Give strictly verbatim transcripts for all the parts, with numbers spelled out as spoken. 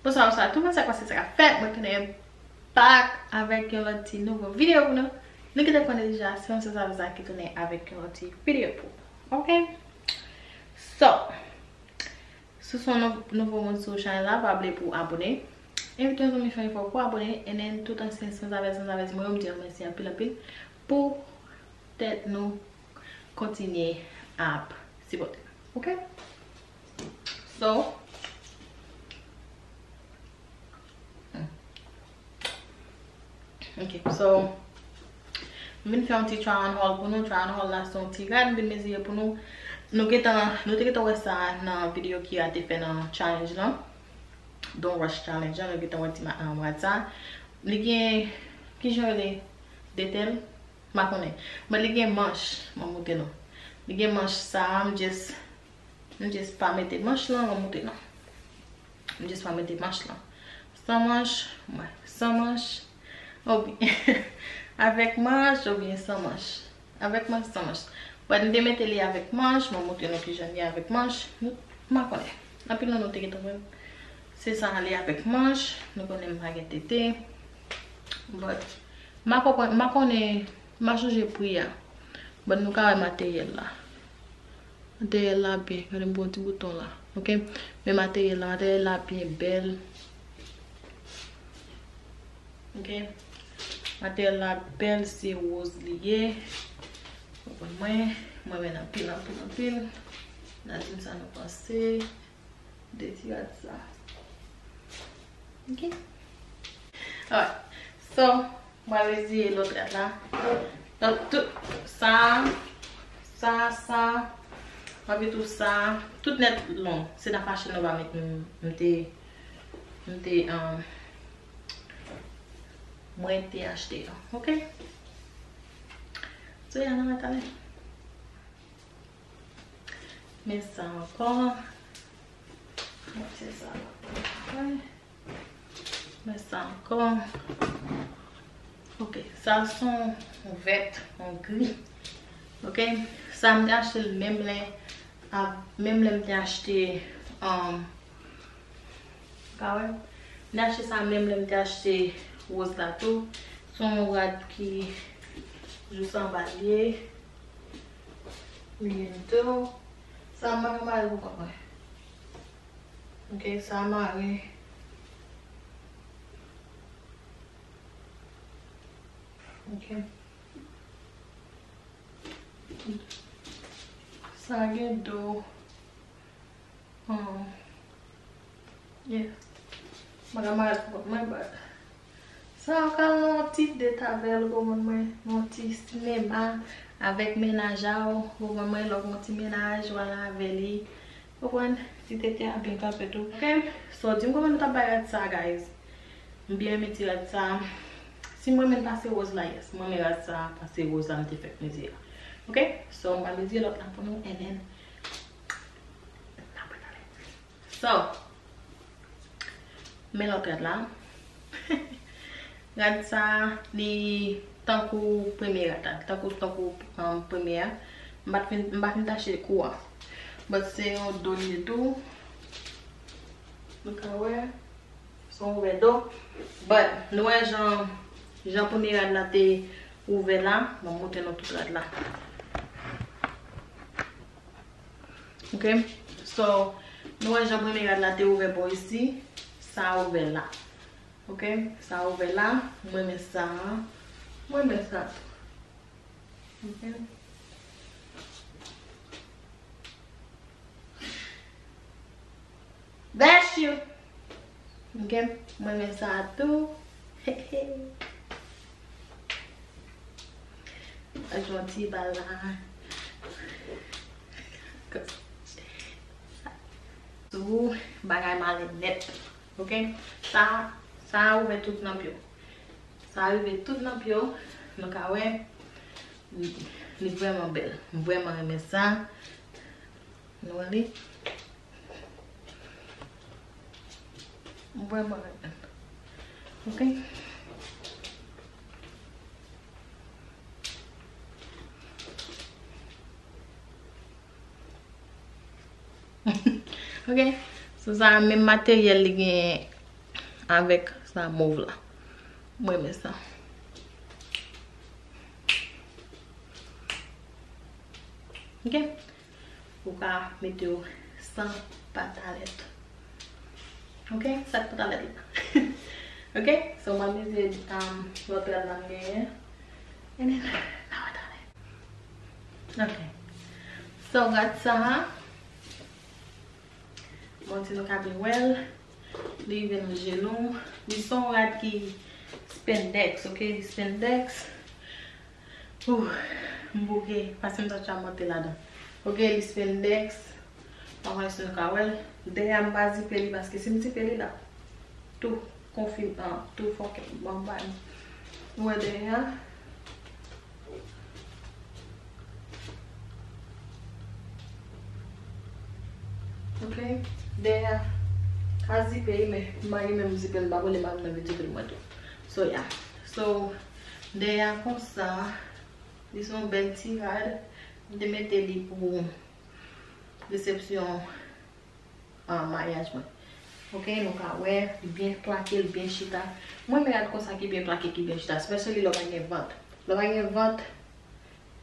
Sa, sa, tout moun sa k pase, sa k ap fèt, mwen tounen back avèk yon lòt ti nouvo videyo pou nou. Nou gentan konnen deja, se yon sensasyon sa ki tounen avèk yon lòt ti videyo pou ou. Oke? So, si w se yon nou- nouvo moun sou chanèl la, pa bliye pou w abone. Envite yon zanmi fè yon efò pou abone, and then tout ansyen sanzavèz, sanzavèz mwen yo, m di yo mèsi anpil, anpil pou tèt nou kontinye ap sipòte nou. Oke? So, hmm. Ok, so, m vin fè yon ti try on haul pou nou. Try on haul la se yon ti rad m vin mezire pou nou. Nou gentan, nou te gentan wè sa nan videyo Kira te fè nan challenge lan. Don't rush challenge lan, nou gentan wè ti ma- um, rad sa. Li gen, kijan yo rele, detèl? M pa konnen. Men li gen manch, m ap montre nou. Li gen manch sa, m just, m just pa mete manch lan, m ap montre nou. M just pa mete manch lan. San manch, mwen, san manch. Oubyen, avèk manch, oubyen san manch. Avèk manch, san manch. But m te mete li avèk manch, m ap montre nou kijan li avèk manch. M pa konnen. Anpil nan nou te gentan wè l. Se sa, li avèk manch. Nou konnen m pa gen tete. But, m pa konprann, m pa konnen, m pa sonje pri a. But nou ka wè materyèl la. Materyèl la byen, gade m gen yon ti bouton la. Ok? Men materyèl la, materyèl la byen bèl. Ok? Materyèl la bèl, se woz li ye. Konprann mwen, mwen renmen l anpil, anpil, anpil. N a di m sa nou panse de ti rad sa. Ok? Alright. So, mwen al mezire lòt rad la. Donk, tout sa, sa, sa, anpi tou sa, tout nèt long. Se nan fashion nova m, m, m te, m te, um, mwen te achte yo. Ok? So, yeah, nou mèt ale. Men sa ankò. Mwen fè sa. Men sa ankò. Ok, sa se yon vèt, yon gri. Ok, sa m te achte l menm lè, a, menm lè m te achte, um, pa wè. M te achte sa menm lè m te achte woz la tou. Se yon rad ki jis anba l ye. Li gen tou. Sa m pa ka mare pou kòk mwen. Ok, sa mare. Ok. Sa gen do. Hmm. Yeah. Mwen ka mare pou kòk mwen, but sa yo ka nan yon ti date avè l, ou konprann mwen, nan yon ti sinema avèk mennaj a w, ou konprann mwen, lè w gen yon ti mennaj, w al avè li, ou konprann, ti tete a byen kanpe tou. Ok? So, di m kòman nou t ap bay rad sa, guys. M byen renmen ti rad sa. Si m renmen l pase woz la, yes. M renmen rad sa pase woz la m te fèk mezire a. Ok? So, m pral mezire lòt la pou nou, and then, n ap ale. So, men lòt rad la. Rad sa, li tankou premye rad la. Tankou, tankou, um, premye a. M pa t fin, m pa t fin tache kou a. But se yon do li ye tou. Nou ka wè. Se yon ouvè do. But, nou wè jan, jan premye rad la te ouvè la. Mwen montre nou tout rad la. Ok? So, nou wè jan premye rad la te ouvè bò isi. Sa ouvè la. Ok? Sa ouvè la. Mwen renmen sa. Mwen renmen sa tou. Ok? Bless you. Ok? Mwen renmen sa tou. Ak yon ti bal la. Sou bagay male nèt. Ok? Sa, sa ouvè tout nan pye w. Sa rive tout nan pye w. Nou ka wè. Li, li vrèman bèl. M vrèman renmen sa. Nou wè li? M vrèman renmen. Ok? Ok? So sa menm materyèl li gen avèk sa mov la. Mwen renmen sa. Ok? Ou ka mete yo san patalèt. Ok? Sa k patalèt la. Ok? So, m ap mete, um, lòt rad la m genyen. And then, n a wè talè. Ok. So, rad sa a, bon, si nou ka byen wè l, li rive nan jenou. Li se yon rad ki spandex, ok? Li spandex. Ouh, m bouke, paske m ta tcha monte ladan. Ok, li spandex. Pa konnen si nou ka wè l. Dèyè a m pa zipe li, paske si m zipe li la, tou konfime, tou fòkè, bon, bay. Ou wè dèyè a? Ok, dèyè a ka zipe, men m pa gen menm zipe l, m pa konnen m ap nan vin zipe l mwen tou. So, yeah. So, dèyè a konsa, li se yon bèl ti rad. M te mete li pou resepsyon, ah, maryaj mwen. Ok, nou ka wè, li byen plake, li byen chita. Mwen renmen rad konsa ki byen plake, ki byen chita. Especially lè w pa gen vant. Lè w pa gen vant,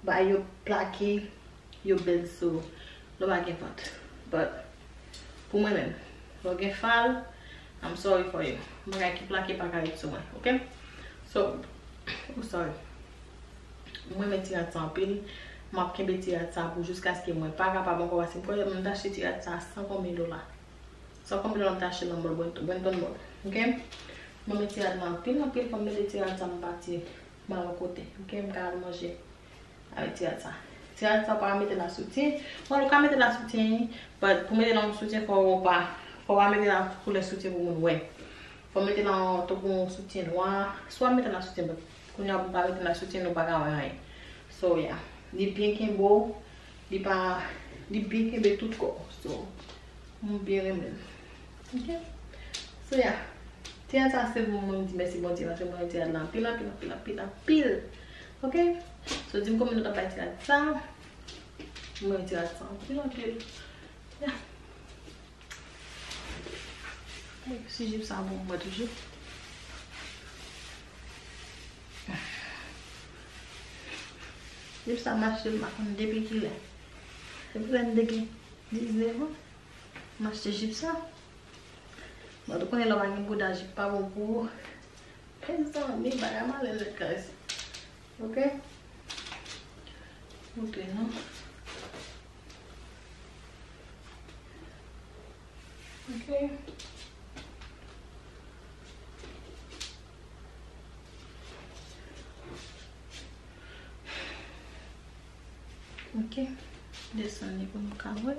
ba yo plake, yo bèl sou lè w pa gen vant. But, pou mwen menm, lè w gen fal, I'm sorry for you. Bagay ki plake pa ka ret sou mwen, ok? So, oh, sorry. Mwen renmen ti rad sa anpil. M ap kenbe ti rad sa pou jiskaske mwen pa kapab ankò, paske m kwè m t achte ti rad sa san konbyen dola. San konbyen dola m t achte l nan mall, Brent-, Brenton Mall. Ok? Mwen renmen ti rad la anpil, anpil. Fò m mete ti rad sa m pati m al yon kote. Ok? M ka al manje avèk ti rad sa. Ti rad sa ou pa ka mete l a soutyen. Bon, ou ka mete l a soutyen, but pou mete l a yon soutyen, fò ou pa, fò w pa mete l a koulè soutyen pou moun wè. Fò mete l an tankou yon soutyen nwa. Swa mete l an soutyen, but kounye a pou pa mete l an soutyen, nou pa ka wè anyen. So, yeah. Li byen kenbe w, li pa, li byen kenbe tout kò w. So, mwen byen renmen l. Ok? So, yeah. Ti rad sa se pou mwen di mèsi Bondye, paske mwen renmen ti rad la anpil, anpil, anpil, anpil, anpil. Ok? So, di m konbyen nou t ap bay ti rad sa. Mwen renmen ti rad sa anpil, anpil. Yeah. Si jip sa bon pou mwen toujou. Jip sa m achte l, m pa konn depi kilè. Depi lè m te gen diznèf an, m achte jip sa. Bon, ou konnen lè w pa gen bouda, jip pa bon pou ou. Mezanmi, bagay malè nèt, guys. Ok? Ok, non. Ok. Ok. Desann li pou nou ka wè.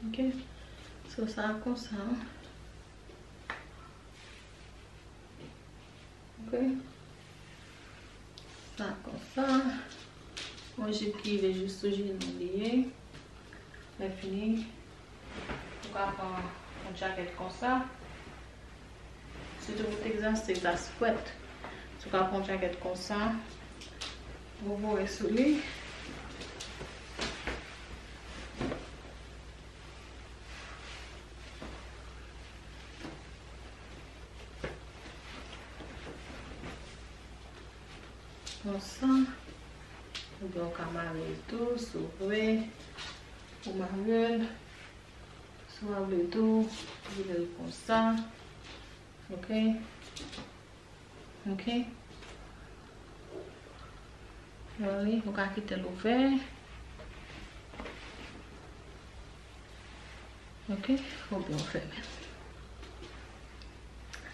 Ok. So, sa konsa. Ok. Sa konsa. Yon jip ki rive jis sou jenou li ye. Lè fini, ou ka pran yon djakèt konsa. Sitou pou Texas, Texas fwèt. Si w ka pran yon djakèt konsa, ou voye sou li. Konsa. Oubyen ou ka mare l tou, si w vle. Ou mare l. Si w vle tou, ou vire l konsa. Ok. Ok. Wè li, ou ka kite l ouvè. Ok, oubyen ou fèmen l.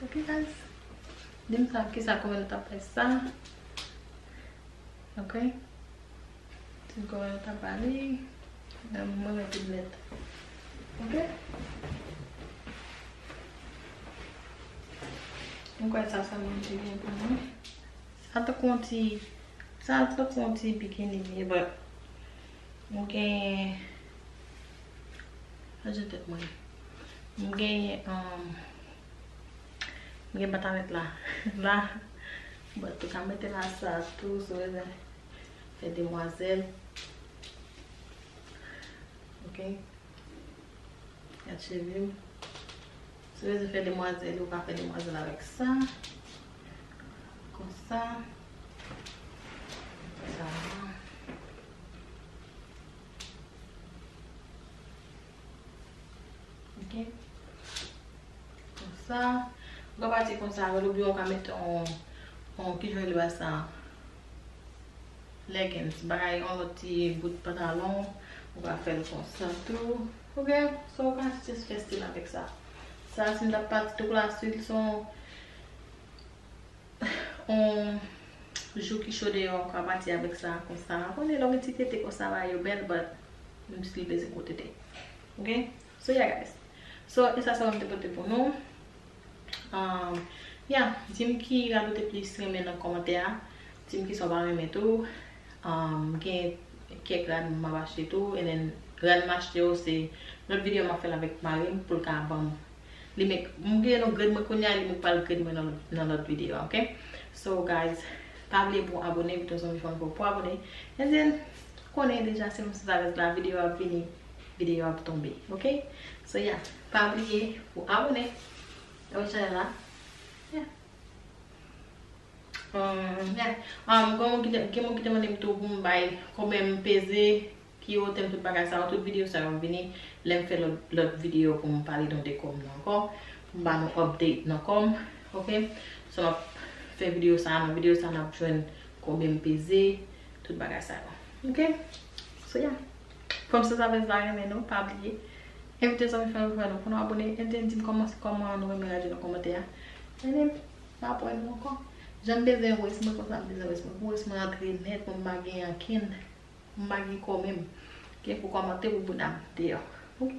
Ok, guys. Di m sa, kisa, kòman nou t ap fè sa? Ok. Ti kò yo ta pale. Nan mwen mete nèt. Ok? Mwen kwè sa sèlman m te gen pou mwen. Sa tankou yon ti, sa tankou yon ti bikini m ye, but mwen gen, sa je tèt mwen. Mwen gen, um, Mwen gen pantalèt la. La. But ou ka mete la sa tou, si w bezwen fè demwazèl. Ok. Gad cheve m. Si w bezwen fè demwazèl, ou ka fè demwazèl avèk sa. Konsa. Sa. Ok. Konsa. Ou ka pati konsa avè l, oubyen ou ka mete yon, yon, kijan yo rele bagay sa? Leggings, bagay, yon lòt ti bout pantalon, ou ka fè l konsa tou. Ok, so ou ka just fè stil avèk sa. Sa, si m t ap pati tou la, stil se yon, yon jou ki cho deyò, ou ka pati avèk sa, konsa. Ou konnen lè w gen ti tete konsa, bagay yo bèl, but m stil bezwen gwo tete. Ok? So, yeah, guys. So, e sa sèlman m te pote pou nou. Um, yeah, di m ki rad ou te plis renmen nan kòmantè a. Di m kisa w pa renmen tou. Um, gen kèk rad m ap achte tou. And then, rad m achte yo, se lòt videyo m ap fè l avèk mari m pou l ka ban m. Li menm, m gen yon grade mwen kounye a, li menm pral grade mwen nan, nan lòt videyo a, ok? So, guys, pa bliye pou abone, envite yon zanmi fanmi pou, pou abone. And then, konnen deja, se yon sèvis la, videyo ap vini, videyo ap tonbe, ok? So, yeah, pa bliye pou abone. Abone chanèl la. Yeah. Um, yeah. Um, gen moun ki te, gen moun ki te mande m tou pou m bay konbyen m peze, ki wotè m, tout bagay sa yo, tout videyo sa yo ap vini lè m fè lòt, lòt videyo pou m pale nou de kò m nan ankò, pou m ba nou update nan kò m, ok? So, m ap fè videyo sa, nan videyo sa, n ap jwenn konbyen m peze, tout bagay sa yo, ok? So, yeah. Fanm sa sèvis la renmen nou, pa bliye. Envite zanmi fanmi nou pou nou abone, and then di m kòman, kòman nou renmen rad yo nan kòmantè a. And then, m ap wè nou ankò. Jan m bezwen wes mwen konsa, m bezwen wes mwen. Pou wes mwen antre nèt, pou m pa gen ankenn, pou m pa gen kò menm. Gen pou kòmante pou bouda m deyò. Ok?